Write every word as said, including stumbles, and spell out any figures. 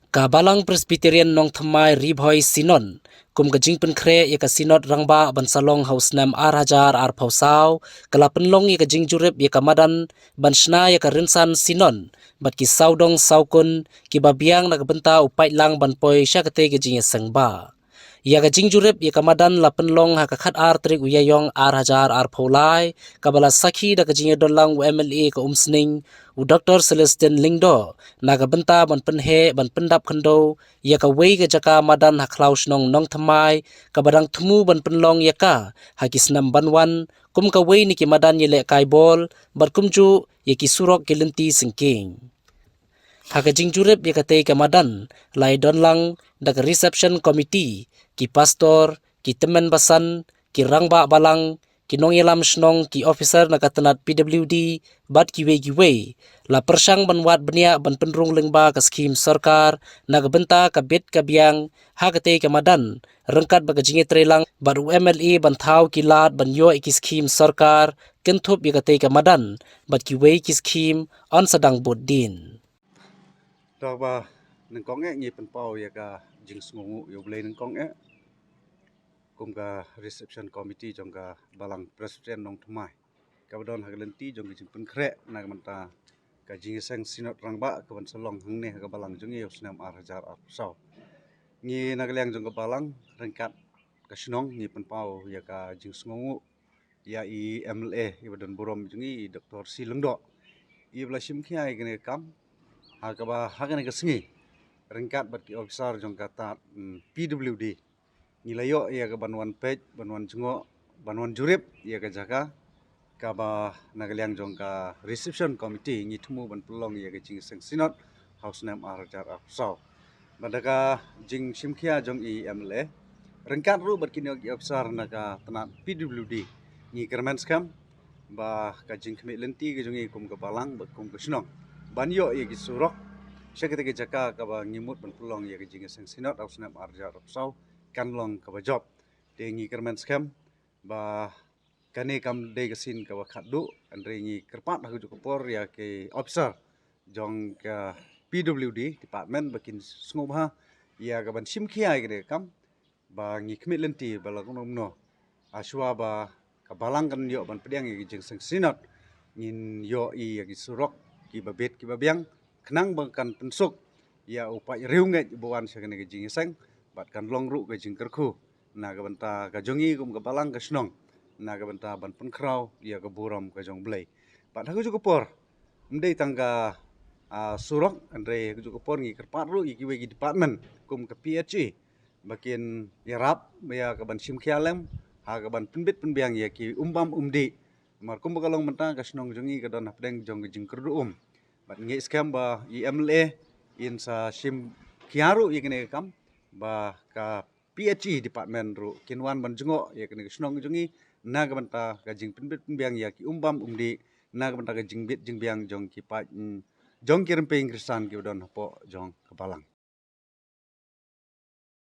Ka Balang Presbyterian Nongthymmai Ri Bhoi Synod, kum ka jingpynkhreh ïa ka Synod Rangbah ban sa long ha u snem ar hajar arphew saw, ka la pynlong ïa ka jingjurip ïa ka madan ban shna ïa ka rynsan Synod bad ki sawdong sawkun kiba biang na ka bynta u paidlang ban poi sha katei ka jingïaseng ba. Ïa ka jingjurip ïa ka madan la pynlong ha ka khat ar tarik u Ïaïong ar hajar arphew lai, kaba la sakhi da ka jingïadon lang u M L A ka Umsning, u Doktor Celestine Lyngdoh, na ka bynta ban pynheh ban pyndap khyndew ïa kawei ka jaka madan ha khlaw shnong Nongthymmai, kaba dang thmu ban pynlong ïa ka ha ki snem ban wan, kum kawei na ki madan ïalehkai bol bad kumjuh ïa ki surok ki lynti syngkien. Ha ka jingjurip ïa katei ka madan la ïadon lang da ka reception committee, ki pastor, ki tymmen basan, ki rangbah balang, ki nongïalam shnong, ki officer na ka tnat P W D bad kiwei kiwei. La pyrshang ban wad bniah ban pynrung lyngba ka skhim sorkar na ka bynta ka bit ka biang ha katei ka madan, ryngkat bad ka jingïatreilang bad u M L A ban thaw ki lad ban ïoh ïa ki skhim sorkar kynthup ïa katei ka madan bad kiwei ki skhim yn sa dang bud dien. Te ba nyngkong eh ngi pynpaw ïa ka jingsngewnguh ïa U Blei nyngkong eh kum ka reception committee jong ka Balang Presbyterian Nongthymmai, kaba don ha ka lynti jong ka jingpynkhreh na ka bynta ka jingïaseng Synod Rangbah kaban sa long hangne ha ka Balang jong ngi ha u snem ar hajar arphew saw. Ngi na ka liang jong ka Balang ryngkat ka shnong ngi pynpaw ïa ka jingsngewnguh ïa i M L A iba don burom jong ngi, i Doktor C Lyngdoh, iba la shim khia ïa kane ka kam ha kaba ha kane ka sngi ryngkat bad ki officer jong ka tnat, mm, P W D. Ngi la ïoh ïa ka ban wan peit, ban wan jngoh, ban wan jurip ïa ka jaka kaba na ka liang jong ka reception committee ngi thmu ban pynlong ïa ka jingïaseng Synod ha u snem ar hajar arphew saw. Bad da ka jingshim khia jong i M L A ryngkat ruh bad kine ki officer na ka tnat P W D, ngi kyrmen skhem ba ka jingkhmih lynti ka jong ngi kum ka Balang bad kum ka shnong ban ïoh ïa ki surok sha katei ka jaka kaba ngi mut ban pynlong ïa ka jingïaseng Synod ha u snem ar hajar arphew saw kan long kaba jop. Te ngi kyrmen skhem ba kane kam dei ka sien kaba khatduh, hynrei ngi kyrpad ha kajuh ka por ïa ki officer jong ka P W D department ba kin sngewbha ïa kaban shim khia ïa kane ka kam, ba ngi khmih lynti ba la kumno kumno, ha shuwa ba ka Balang kan ïoh ban pdiang ïa ka jingïaseng Synod, ngin ïoh ïa ki surok kiba bit kiba biang, khnang ba kan pynsuk ïa u paid riewngeit ba wan sha kane ka jingïaseng bad kan long ruh ka jingkyrkhu na ka bynta ka jong ngi kum ka Balang ka shnong, na ka bynta ban pynkhraw ïa ka burom ka jong U Blei. Bad ha kajuh ka por ym dei tang ka, ah, surok, hynrei ha kajuh ka por ngi kyrpad ruh ïa kiwei ki department kum ka P H E ba kin ïarap ïa kaban shim khia lem ha kaban pynbit pynbiang ïa ki um bam um dih. Namar kumba ka long mynta ka shnong jong ngi ka don hapdeng jong ka jingkyrduh um. Bad ngi skhem ba i M L A in sa shim khia ruh ïa kane ka kam ba ka P H E department ruh kin wan ban jngoh ïa kane ka shnong jong ngi na ka bynta ka jingpynbit pynbiang ïa ki um bam um dih, na ka bynta ka jingbit jingbiang jong ki paid, mm, jong ki rympei Khristan kiba don hapoh jong ka Balang.